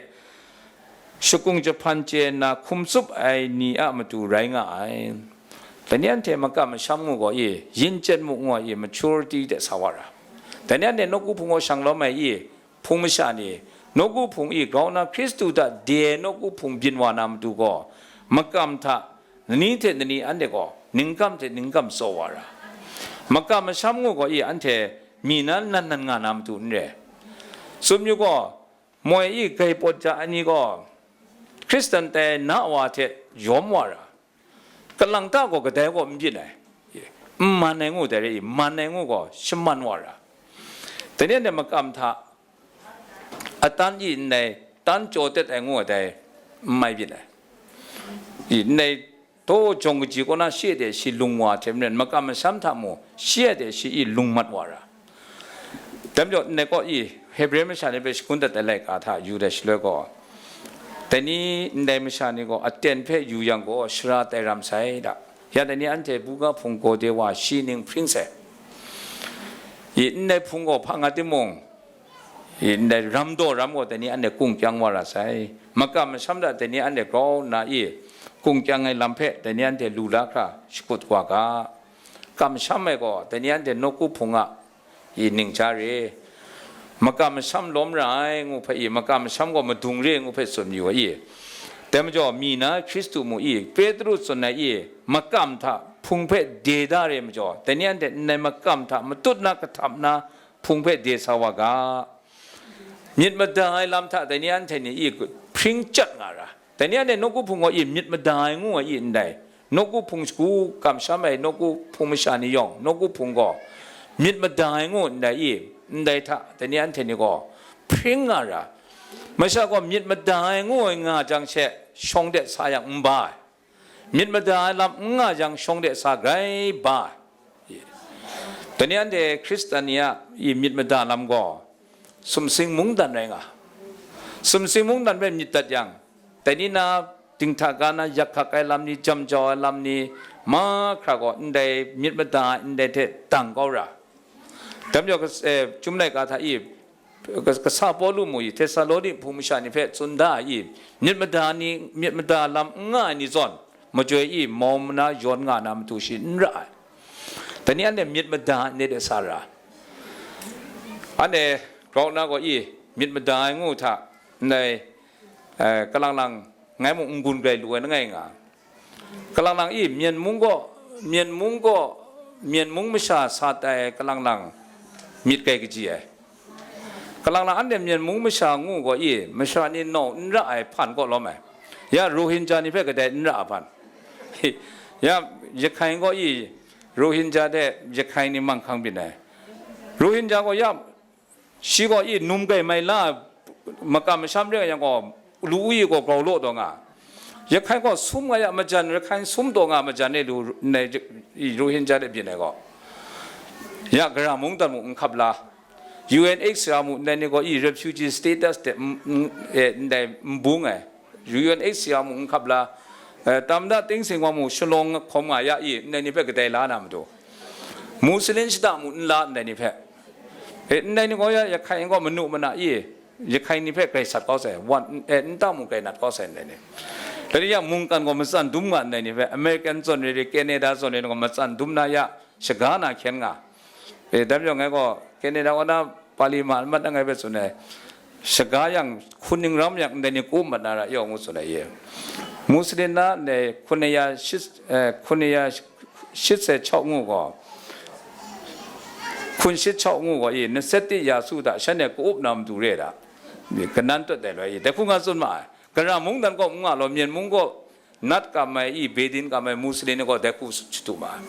shakung jahpan chye nna hkum tsup ai ni a matu rai nga ai. Dai ni anhte makam masham ngu gaw i, yin chyet mu ngu ai i, maturity de sa wa ra. Dai ni anhte nawku hpung gaw shang lawm ai i, hpung masha ni, nawku hpung i grau na Hkristu hta de nawku hpung byin wa na matu gaw, makam hta nani hte nani anhte gaw ningkam hte ningkam tsaw wa ra. Makam masham ngu gaw i anhte mi na nan nan nga na matu n re. Tsun yu gaw, moi i gai pawt ja ai ni gaw, Hkristan tai na wa hte yawm wa ra, kalang ta gaw kadai gaw n byin ai, n man ai ngu dai re i, man ai ngu gaw shaman wa ra. Dai ni anhte makam hta atan i ndai, tan chyaw tet ai ngu dai, n mai byin ai. I ndai, taw jawng kaji kaw na shi de shi lung wa hte maren, makam masham hta mu shi de shi i lung mat wa ra. Dai majaw, ndai kaw i Hebre masha ni hpe shagun dat ai laika hta yu ai shaloi gaw, dai ni ndai masha ni gaw aten hpe yu yang gaw, sara tai ram sai da. Ya dai ni anhte buga hpung gaw de wa shi ning hpring sai. I ndai hpung gaw hpa nga timung, i ndai ram daw ram gaw dai ni anhte kung kyang wa ra sai. Makam masham hta dai ni anhte grau nna i kung kyang ai lam hpe dai ni anhte lu la hkra shakut wa ga. Kamsham ai gaw dai ni anhte nawku hpung a i ningja re, makam masham lawm ra ai ngu hpe i, makam masham gaw madung re ngu hpe tsun yu ai i. Dai majaw, mi na Hkristu mu i, Petru tsun ai i, makam hta hpung hpe de da re majaw, dai ni anhte ndai makam hta matut na kahtap na hpung hpe de sa wa ga. Myit mada ai lam hta dai ni anhte ni i hpring chyat nga ra. Dai ni anhte nawku hpung gaw i myit mada ai ngu ai i ndai. Nawku hpung shagu kamsham ai nawku hpung masha ni yawng, nawku hpung gaw myit mada ai ngu ndai i, ndai hta dai ni anhte ni gaw hpring nga ra. Masha gaw myit mada ai ngu ai nga jang she, shawng de sa yang n ba ai. Myit mada ai lam n nga jang, shawng de sa grai ba ai. Dai ni anhte Hkristan ni a i myit mada lam gaw, sumsing mungdan rai nga. Sumsing mungdan hpe myit dat yang, dai ni na dinghta ga na yak hkak ai lam ni, jam jau ai lam ni, mahkra gaw ndai myit mada ai ndai hte dang kau ra. Dai majaw, kas-, eh, Chyum laika hta i, kas-, kasa Pawlu mung i, Htesaloni hpung masha ni hpe tsun da ai i, myit mada ni, myit mada lam n nga ai ni zawn, majoi i mau mana yawn nga na matu shi n ra ai. Dai ni anhte myit mada ai ni de sa ra. Anhte grau na gaw i myit mada ai ngu hta, ndai, eh, kalang lang ngai mung n-gun grai lu ai langai nga. Kalang lang i, Myen mung gaw, Myen mung gaw, Myen mung masha sa tai ai kalang lang myit grai kaji ai. Kalang lang anhte Myen mung masha ngu gaw i, masha ni nau n ra ai hpan kaw lawm ai. Ya, Rohingya ni hpe kadai n ra ai hpan. Ya, Jahkai gaw i, Rohingya hte Jahkai ni manghkang byin ai. Rohingya gaw ya, shi gaw i num grai mai la, makam masham re yang gaw, lu u i gaw grau law taw nga. Jahkai gaw sum nga ya majan, Rakhine sum taw nga majan e lu, nai, i Rohingya de byin ai gaw. Ya, gara mungdan mung n hkap la, U N H C R mung ndai ni gaw i refugee status de n-, n-, eh, ndai n bung ai. U N H C R mung n hkap la, eh, tam da ting sing wa mung shalawng hkawm nga ya i, ndai ni hpe kadai la na matu. Muslim shada mung n la ndai ni hpe. Eh, ndai ni gaw ya, Jahkai gaw manu mana i, Jahkai ni hpe grai sat kau sai, wan, eh, nta mung grai nat kau sai ndai ni. Dai ni yang mungkan gaw matsan dum nga ndai ni hpe, American zawn re re, Canada zawn re re gaw matsan dum na ya, shaga na hkyen nga. Eh, dai majaw ngai gaw, Canada wa na Pali ma mat na ngai hpe tsun ai, shaga yang, hkuning ram yang, ndai ni kup mat na ra yawng ngu tsun ai ye. Muslim na ndai hkun ya shit, eh, hkun ya shit se chau ngu gaw, hkun shit chau ngu gaw i, na set ti ya su da, shan e ka-up na matu re da, kanan tut dai loi i, dai hku nga tsun ma ai. Gara mungdan kaw n nga law, Myen mung kaw nat kam ai i, Bedin kam ai Muslim ni gaw dai hku shatu ma ai.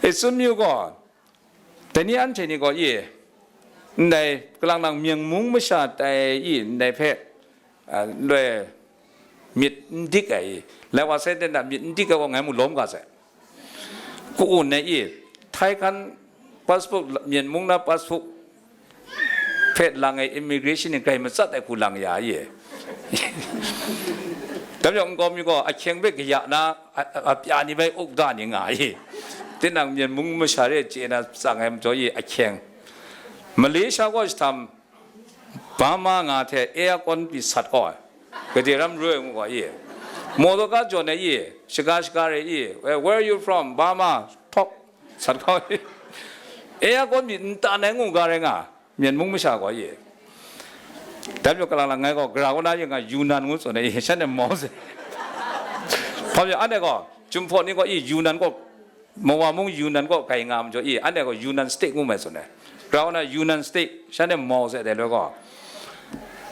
E tsun yu gaw, dai ni anhte ni gaw i, ndai kalang nang Myen mung masha tai i, ndai hpe, a, loi myit n dik ai i, lai wa sai ten da myit n dik ai gaw ngai mu lawm ga sai. Ku-un ai i, Thaikan passport, Myen mung na passport hpe lang ai immigration ni grai matsat ai hku lang ya i. Dam yawng nkau mi gaw ahkyeng hpe kaya na, a, a, apya ni bai uk da ni nga i. Tinang Myen mung masha re chye na tsang ai majaw i ahkyeng. Malaysia gaw jahtam, Burma nga hte aircon pyi sat kau ai. Gade ram roi ngu gaw i. Motor ka jawn ai i, shaga shaga re i, "Where, where are you from? Burma." Htawk, sat kau i. Aircon pyi n tan ai ngu ga rai nga, Myen mung masha gaw i. Dam yawng kalang lang ngai gaw, gara kaw na yeng nga Yunnan ngu tsun ai i, shan e mau se. Hpa pyi, anhte gaw, Jinghpaw ni gaw i, Yunnan gaw, Mawa mung Yunnan kaw kai nga majaw i, anhte gaw Yunnan State ngu mai tsun ai. Grau na Yunnan State, shan e mau se dai loi gaw,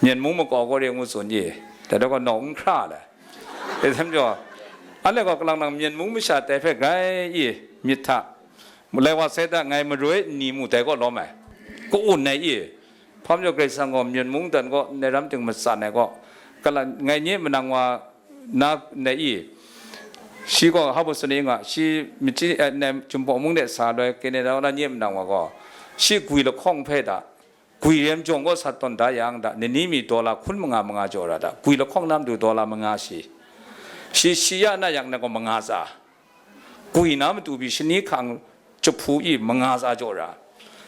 Myen mung makau gaw re ngu tsun i, dai loi gaw nau n hkra le. E htam jaw, anhte gaw kalang nang Myen mung masha tai hpe grai i, myit hta, lai wa sai hta ngai maroi nni mu dai kaw lawm ai, ka-un ai i, Hpa majaw Karai Kasang gaw Myen mung dan gaw ndai ram ting matsan ai gaw, kala ngai nye manang wa na ndai i, shi gaw hpa baw sani nga, shi machyi, eh, ndai Jinghpaw mung de sa loi Canada wa na nye manang wa gaw, shi gwi lahkawng hpe da, gwi rem jawng gaw sa tawn da yang da, nini mi dollar hkun manga manga jaw ra da, gwi lahkawng na matu dollar manga shi, shi, shi ya na yang na gaw manga tsa. Gwi na matu pyi shani hkang jahpu i manga tsa jaw ra.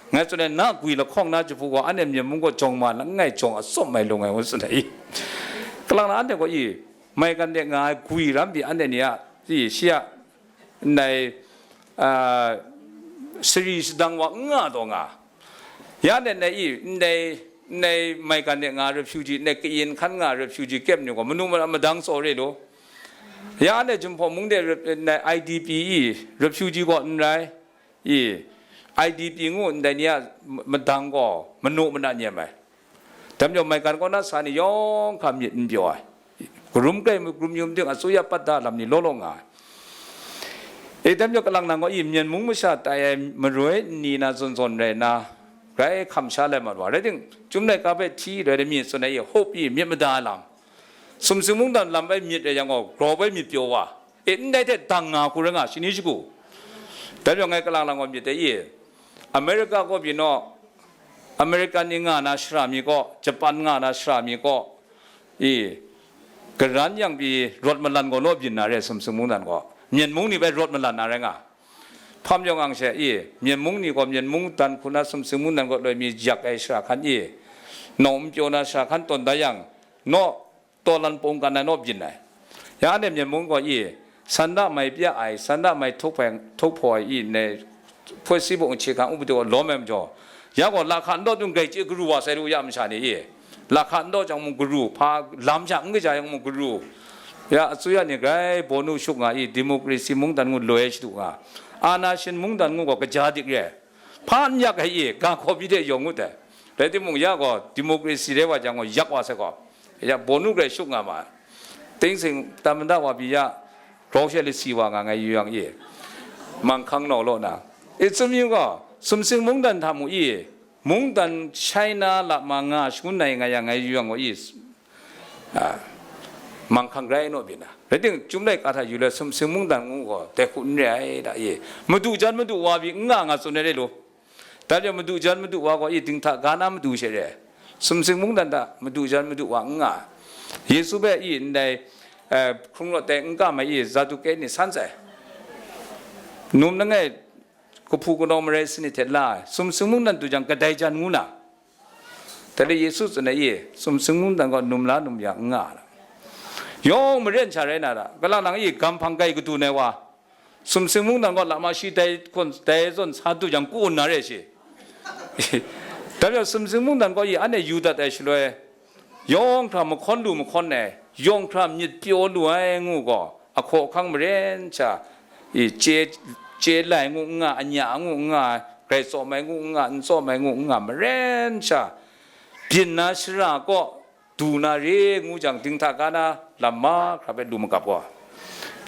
Ngai tsun ai, na gwi lahkawng na jahpu gaw, anhte Myen mung gaw jawng ma langai jawng atsawm ai lung ai ngu tsun ai i. Kalang na anhte gaw i, maigan de nga ai gwi ram pyi anhte ni a, i, shi a, ndai, a, sari sadang wa n nga taw nga. Ya ndai ndai i, ndai, ndai maigan de nga refugee, ndai kayin hkan nga refugee camp ni gaw, manu ma-, madang tsaw re lu. Ya ndai Jinghpaw mung de re-, ndai I D P i, refugee gaw n rai, i, I D P ngu ndai ni a madang gaw, manu mana nyem ai. Dam yawng maigan kaw na sa ni yawng hkra myit n pyaw ai. Karum kai, karum yum ting, asuya pat da lam ni law law nga ai. E, dam yawng kalang nang gaw i, Myen mung masha tai ai maroi nni na zawn zawn rai na, grai hkam sha lai mat wa. Rai ting, Chyum laika hpe hti rai ai myit tsun ai i, hope i, myit mada ai lam. Sumsing mungdan lam bai myit rai yang gaw, grau bai myit pyaw wa. E, ndai hte dang nga hku rai nga, shani shagu. Dai majaw ngai kalang lang wa myit dai i, America kaw byin naw, American ni nga na shara mi kaw, Japan nga na shara mi kaw, i, karan yang pyi rawt malan gaw naw byin na re, sumsing mungdan gaw. Myen mung ni bai rawt malan na rai nga. Hpam yawng ang she, i, Myen mung ni gaw, Myen mungdan hku na sumsing mungdan gaw loi mi yak ai shara hkan i, nawng n pyaw na shara hkan tawn da yang, naw, tawlan pawng kan ai naw byin ai. Ya anhte Myen mung gaw i, sanda mai pya ai, sanda mai htup ai, htup hpaw ai i, ndai hpoi si bung hkye hkrang upadi gaw lawm ai majaw, ya gaw lahka ndaw dung grai chye garu wa sai lu ya masha ni i, lahka ndaw jang mung garu, hpa lam sha n kaja yang mung garu. Ya, asuya ni grai bawnu shuk nga i, democracy mungdan ngu loi ai shadu nga, ana shin mungdan ngu gaw kaja dik re ai. Hpa n yak ai i, ga hkaw byi de yawng ngut ai. Rai timung, ya gaw democracy rai wa jang gaw yak wa sai gaw, ya bawnu grai shuk nga ma ai. Ting sing, tamada wa pyi ya, grau she lasi wa nga ngai yu yang i, manghkang nau law na. I tsun yu gaw, sumsing mungdan hta mu i, mungdan China lama nga shangun ai nga yang ngai yu yang gaw i, a, manghkang rai naw byin na. Rai ting, Chyum laika hta yu le sumsing mungdan ngu gaw, dai hku n re ai da i. Madu jan madu wa pyi n nga nga tsun ai re lu. Dai majaw madu jan madu wa gaw i dinghta ga na madu she re. Sumsing mungdan hta madu jan madu wa n nga. Yesu hpe i ndai, eh, hkrung rawt dai n kam ai i Zaduke ni san sai. Num langai kahpu kanaw marai sanit hte la ai, sumsing mungdan du jang kadai jan ngu na. Dai le Yesu tsun ai i, sumsing mungdan gaw num la num ya n nga na. Yawng maren sha rai na ra, kalang nang i gam hpang kai kadun ai wa, sumsing mungdan gaw lama shi dai hkun, dai zawn sa du jang ku na re shi. Dai majaw sumsing mungdan gaw i anhte yu dat ai shaloi, yawng hkra mahkawn lu mahkawn ai, yawng hkra myit pyaw lu ai ngu gaw, ahkaw ahkang maren sha, i chye, chye lai ngu n nga, anya ngu n nga, grai tsawm ai ngu n nga, n tsawm ai ngu n nga, maren sha, byin na shara kaw, du na re ngu jang, dinghta ga na lam mahkra hpe lu magap gaw,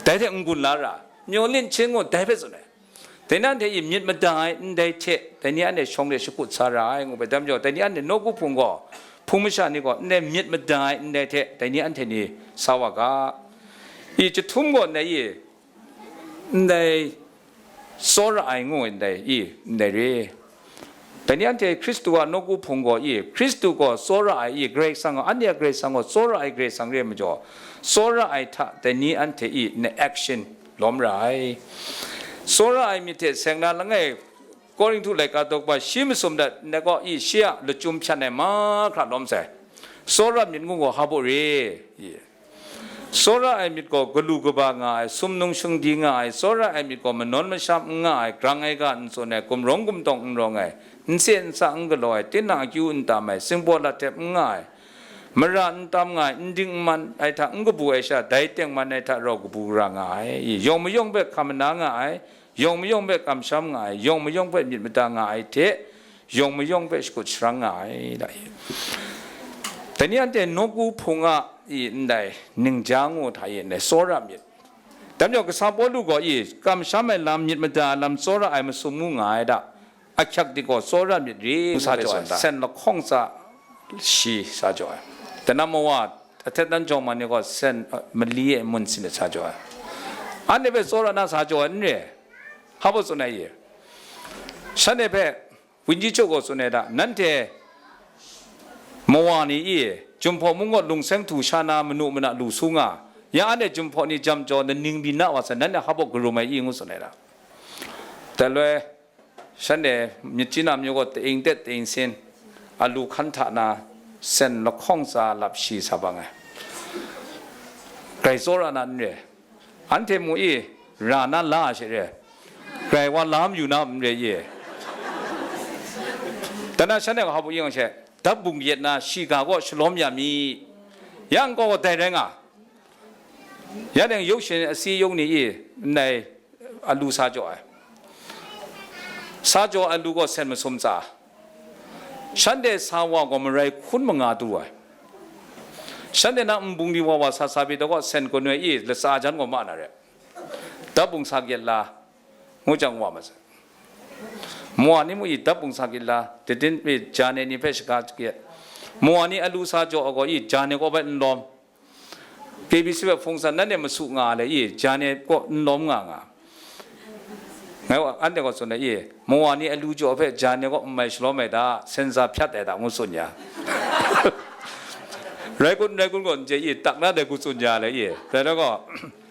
dai hte n-gun la ra, myaw lin hcyen gaw dai hpe tsun ai. Dai ni anhte i myit mada ai ndai hte, dai ni anhte shawng de shakut sa ra ai, ngu bai, dai majaw, dai ni anhte nawku hpung gaw, hpung masha ni gaw, ndai myit mada ai ndai hte, dai ni anhte ni sa wa ga. I jahtum gaw ndai i, ndai tsawra ai ngu ndai i, ndai re. Dai ni anhte Hkristu a nawku hpung gaw i, Hkristu gaw tsawra ai i, Karai Kasang gaw, anhte a Karai Kasang gaw tsawra ai Karai Kasang re ai majaw, tsawra ai hta dai ni anhte i, ndai action lawm ra ai. Tsawra ai myit hte seng na langai, Korinhtu laika daw kaba shi masum dat ndai gaw i, shi a lachyum hpyan ai mahkra lawm sai. Tsawra myit ngu gaw hpa baw re i. Tsawra ai myit gaw galu kaba nga ai, sumnung shingdi nga ai, tsawra ai myit gaw manawn masham n nga ai, grang ai ga n tsun ai, gumrawng gumtawng n rawng ai, n se n sa n galaw ai, tinang akyu n tam ai, singbaw lat hte n nga ai, mara n tam nga ai, n ding n man ai hta n kabu ai sha, dai tengman ai hta rau kabu ra nga ai, yawng mayawng hpe hkam mana nga ai, yawng mayawng hpe kamsham nga ai, yawng mayawng hpe myit mada nga ai hte, yawng mayawng hpe shakut sharang nga ai, da i. Dai ni anhte nawku hpung a i ndai ningja ngu hta i ndai tsawra myit. Dai majaw, kasa Pawlu gaw i kamsham ai lam, myit mada ai lam tsawra ai masum ngu nga ai da, ahkyak dik gaw tsawra myit re, sa jaw ai, sen lahkawng tsa shi sa jaw ai. Dai na mawa, ahtet nan jawng man ni gaw sen, eh, mali e mun sin de sa jaw ai. Anhte hpe tsawra na sa jaw ai n re, hpa baw tsun ai i. Shanhte hpe, Wenji chyawk gaw tsun ai da, nanhte mawa ni i, Jinghpaw mung gaw lungseng htu sha na manu mana lu su nga, ya anhte Jinghpaw ni jam jaw, naning byin na wa sai, nanhte hpa baw karum ai i, ngu tsun ai da. Dai loi, shanhte myit chyi na myu gaw taing tet taing sin, alu hkan hta na, sen lahkawng tsa lap shi sa bang ai. Grai tsawra na n re. Anhte mu i, ra na la a she re. Grai wa la mayu na n re i. Dai na shanhte gaw hpa baw yin yang she, dap bung yet na shiga gaw shalawm ya mi. Ya nkau gaw dai rai nga. Ya deng yawng shin asi yawng ni i, ndai alu sa jaw ai. Sa jaw ai alu gaw sen masum tsa. Shanhte sa wa gaw marai hkun manga du ai. Shanhte na nbung di wa wa sa sa pyi taw gaw, sen kanu i latsa jan gaw ma na re. Dap bung sa gyet la, ngu jang wa ma sai. Mawa ni mu i dap bung sa gyet la, datin pyi jane ni hpe shaga gyet. Mawa ni alu sa jaw ai gaw i jane kaw bai n lawm. K B C hpe hpung san nanhte masu nga ai le i, jane kaw n lawm nga nga. Ngai wa, anhte gaw tsun ai i, mawa ni alu jaw hpe ja ni gaw n mai shalawm ai da, sensa hpyat ai da, ngu tsun ya. Rai kun, rai kun gaw n chye i, tak na dai ku tsun ya le i. Dai na gaw,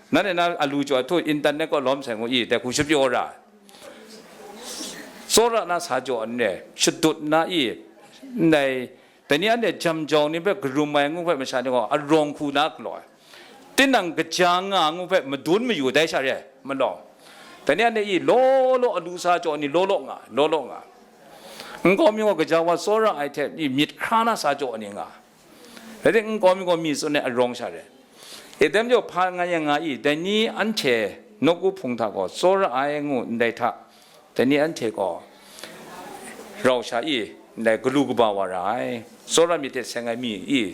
nanhte na alu jaw htu internet gaw lawm sai ngu i, dai ku shapyaw ra. Tsawra na sa jaw nre, shadut na i, ndai, dai ni anhte jam jau ni hpe karum ai ngu hpe masha ni gaw arawng hku na galaw ai. Tinang kaja nga ngu hpe madun mayu dai sha re, malawng. Dai ni anhte i law law alu sa jaw ni law law nga, law law nga. Nkau mi gaw kaja wa tsawra ai hte i myit hkra na sa jaw ni nga. Rai timung, nkau mi gaw mi tsun ai arawng sha re. E, dai majaw hpa nga yang nga i, dai ni anhte nawku hpung hta gaw tsawra ai ngu ndai hta, dai ni anhte gaw rau sha i, ndai galu kaba wa ra ai. Tsawra myit hte seng ai mi i,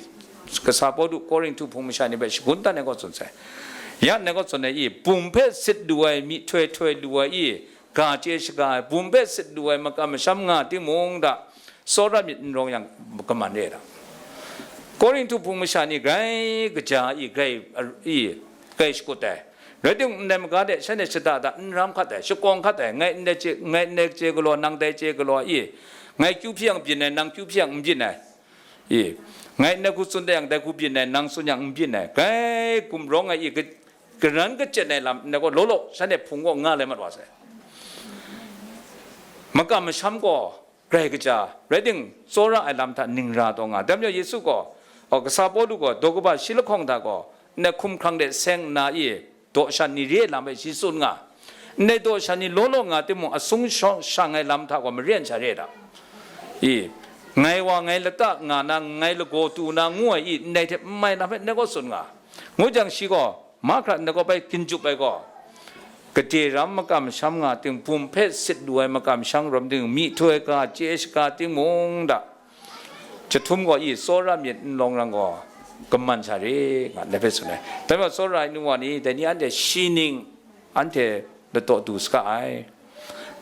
kasa Pawlu Korinhtu hpung masha ni hpe shagun dan ai gaw tsun sai. Ya ndai gaw tsun ai i, bum hpe sit lu ai, myihtoi htoi lu ai i, ga chye shaga ai, bum hpe sit lu ai makam masham nga timung da, tsawra myit n rawng yang, kaman re ai da. Korinhtu hpung masha ni grai kaja i, grai, i, grai shakut ai. Rai timung, ndai maga de shanhte shada da n ram hkat ai, shakawng hkat ai, ngai ndai chye, ngai ndai chye galaw, nang dai chye galaw i, ngai kyu hpyi yang byin ai, nang kyu hpyi yang n byin ai. I, ngai ndai hku tsun dai yang, dai hku byin ai, nang tsun yang n byin ai, grai gumrawng ai i, ka-, karan kachyen ai lam ndai gaw law law shanhte hpung gaw nga lai mat wa sai. Makam masham gaw grai kaja, rai timung, tsawra ai lam hta ning ra taw nga. Dai majaw Yesu gaw, aw, kasa Pawlu gaw, daw kaba shi lahkawng hta gaw, ndai hkumhkrang de seng nna i, daw shan ni re ai lam hpe shi tsun nga. Ndai daw shan ni law law nga timung, asung shawng shang ai lam hta gaw maren sha re ai da. I, ngai wa ngai lata nga na, ngai lagaw tu na ngu ai i, ndai hte n mai lam hpe ndai gaw tsun nga. Ngu jang shi gaw, mahkra ndai gaw bai ginjup ai gaw, gade ram makam masham nga ting, bum hpe sit lu ai makam masham rawt ting, myihtoi ga chye shaga timung da, jahtum gaw i tsawra myit n lawng rang gaw, kaman sha re, nga ndai hpe tsun ai. Dai majaw tsawra ai nu wa ni, dai ni anhte shi ning, anhte ladaw du saga ai.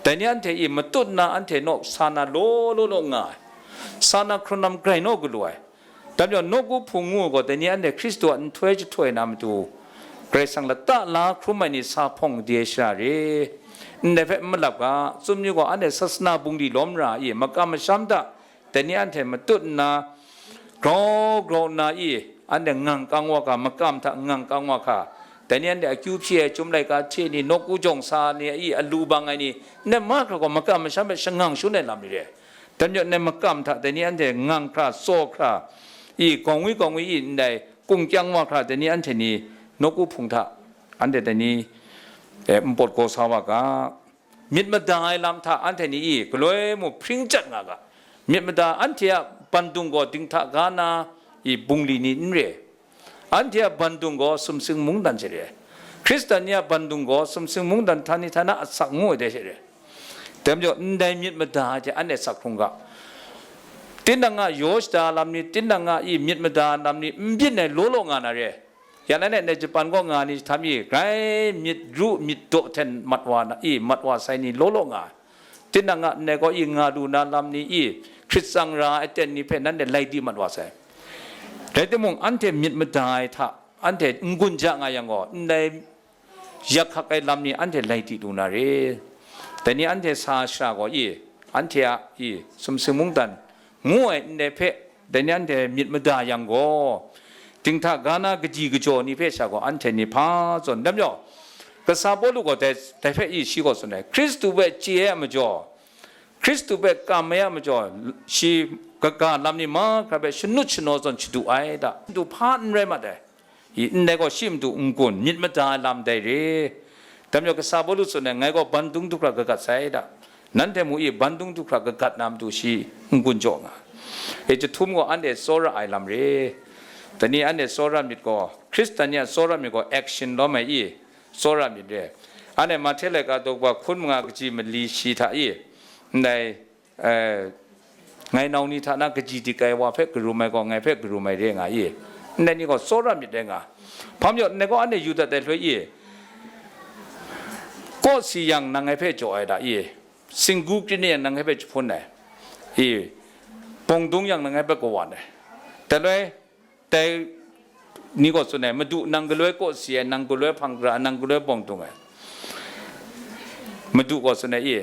Dai ni anhte i matut nna anhte naw sa na law law law nga ai. Sa na hkrun lam grai naw galu ai. Dai majaw nawku hpung ngu gaw, dai ni anhte Hkristu a nhtoi jahtoi na matu, Karai Kasang lata la hkrum ai ni sa hpawng de shara re. Ndai hpe n malap ga, tsun yu gaw, anhte sasana bungli lawm ra i, makam masham hta, dai ni anhte matut nna, grau grau nna i, anhte ngang kang wa hka, makam hta ngang kang wa hka, dai ni anhte akyu hpyi ai chyum laika hte ni, nawku jawng sa ni i, alu bang ai ni, ndai mahkra gaw makam masham hpe shangang shangun ai lam ni re. Dai majaw ndai makam hta dai ni anhte ngang hkra, tsaw hkra, i, gawng wi gawng wi i, ndai kung kyang wa hkra, dai ni anhte ni nawku hpung hta, anhte dai ni, e, npawt gaw sa wa ga. Myit mada ai lam hta anhte ni i galoi mung hpring chyat nga ga. Myit mada anhte a bandung gaw dinghta ga na i bungli ni n re. Anhte a bandung gaw sumsing mungdan she re. Hkristan ni a bandung gaw sumsing mungdan htani htana asak ngu ai dai she re. Dai majaw, ndai myit mada ai hte anhte sak hkrung ga. Tinang a yaw shada lam ni, tinang a i myit mada lam ni n byin ai law law nga na re. Ya na ne, ne Japan kaw nga ni htam i, grai myit ru myit daw hten mat wa na, i, mat wa sai ni law law nga ai. Tinang a ndai gaw i nga lu na lam ni i, hkrit tsang ra ai aten ni hpe nanhte lai di mat wa sai. Rai timung, anhte myit mada ai hta, anhte n-gun ja nga yang gaw, ndai yak hkak ai lam ni anhte lai di lu na re. Dai ni anhte sa shara gaw i, anhte a i, sumsing mungdan, ngu ai ndai hpe, dai ni anhte myit mada yang gaw, dinghta ga na kaji kajaw ni hpe sha gaw anhte ni hpa zawn dam yaw, kasa Pawlu gaw dai, dai hpe i shi gaw tsun ai, Hkristu hpe chye ai a majaw, Hkristu hpe kam ai a majaw, shi kaga lam ni mahkra hpe shanut shanaw zawn shadu ai da, du hpa n rai mat ai. I, ndai gaw shi matu n-gun, myit mada ai lam dai re. Dai majaw kasa Pawlu tsun ai, ngai gaw bandung du hkra kagat sai da. Nanhte mu i, bandung du hkra kagat na matu shi n-gun jaw nga. E, jahtum gaw anhte tsawra ai lam re. Dai ni anhte tsawra myit gaw, Hkristan ni a tsawra myit gaw action lawm ai i, tsawra myit re. Anhte Mahte laika daw kaba hkun manga kaji mali shi hta i, ndai, eh, ngai nau ni hta na kaji dik ai wa hpe karum ai gaw, ngai hpe karum ai re nga i, ndai ni gaw tsawra myit rai nga. Hpa majaw, ndai gaw anhte yu dat ai hloi i, kawsi yang nang ngai hpe jaw ai da i, singgu krit ni yang nang ngai hpe jahpun ai i, bawng dung yang nang ngai hpe kawan ai. Dai loi, dai ni gaw tsun ai, Madu, nang galoi kawsi ai, nang galoi hpang gara, nang galoi bawng dung ai. Madu gaw tsun ai, i,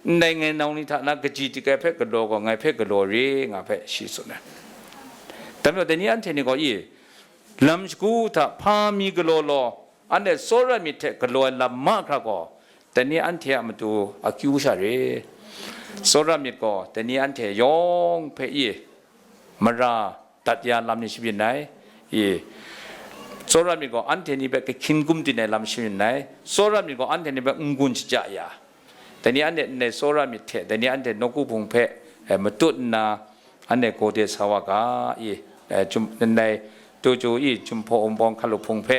ndai ngai nau ni hta na kaji tik ai hpe galaw gaw, ngai hpe galaw re, nga hpe shi tsun ai. Dai majaw, dai ni anhte ni gaw, i, lam shagu hta hpa mi galaw law, anhte tsawra myit hte galaw ai lam mahkra gaw, dai ni anhte a matu akyu sha re. Tsawra myit gaw, dai ni anhte yawng hpe, i, mara dat ya lam ni shabyin ai, i, tsawra myit gaw anhte ni hpe kahkyin gumdin ai lam shabyin ai, tsawra myit gaw anhte ni hpe n-gun shaja ya, dai ni anhte ndai tsawra myit hte, dai ni anhte nawku hpung hpe, eh, matut nna, anhte gawde sa wa ga, i, eh, jum, ndai, tu ju i, Jinghpaw Wunpawng hkalup hpung hpe,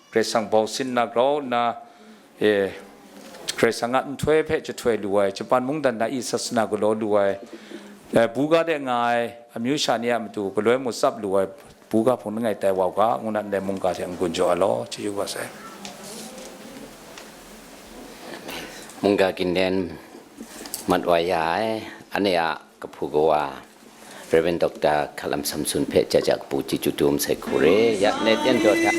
Karai Kasang bau sin nna grau nna, e, Karai Kasang a nhtoi hpe jahtoi lu ai, Japan mungdan na i sasana galaw lu ai, e, buga de nga ai amyu sha ni a matu galoi mu tsap lu ai buga hpung langai tai wa u ga, ngu na ndai mungga hte n-gun jaw ai law, chyeju kaba sai. Mungga Ginden mat wa ya ai, ane a kahpu kawa, Rev. Doctor Hkalam Samson hpe jaja kapu chyeju dum sai hku re, ya, ne tyen daw hta.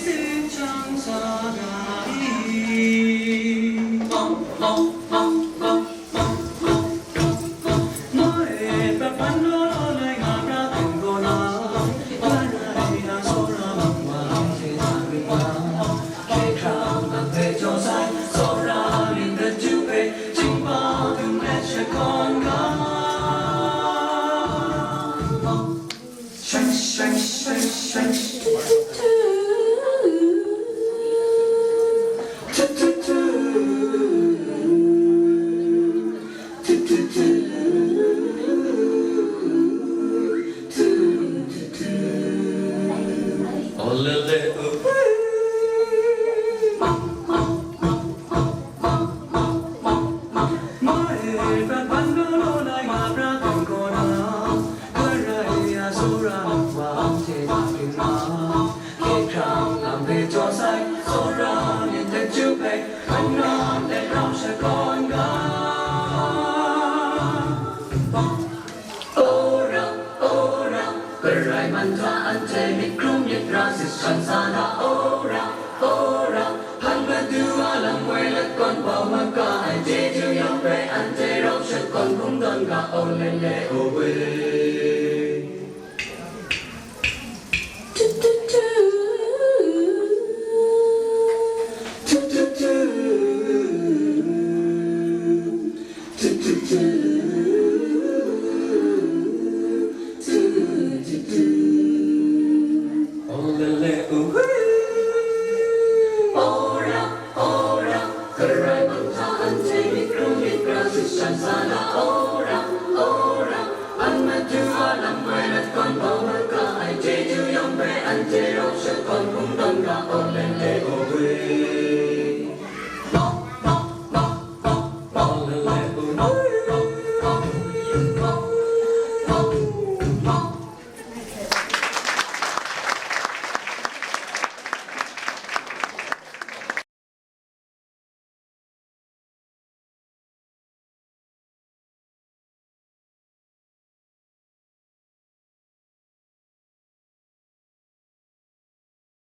Ora, ora, karai man hta anhte myit hkrung myit ra sit shan sa na, ora, ora, hpan madu a lam woi let gawn bau maka ai chyeju yawng hpe anhte rau shat gawn hkungdawn ga, o le le, o we.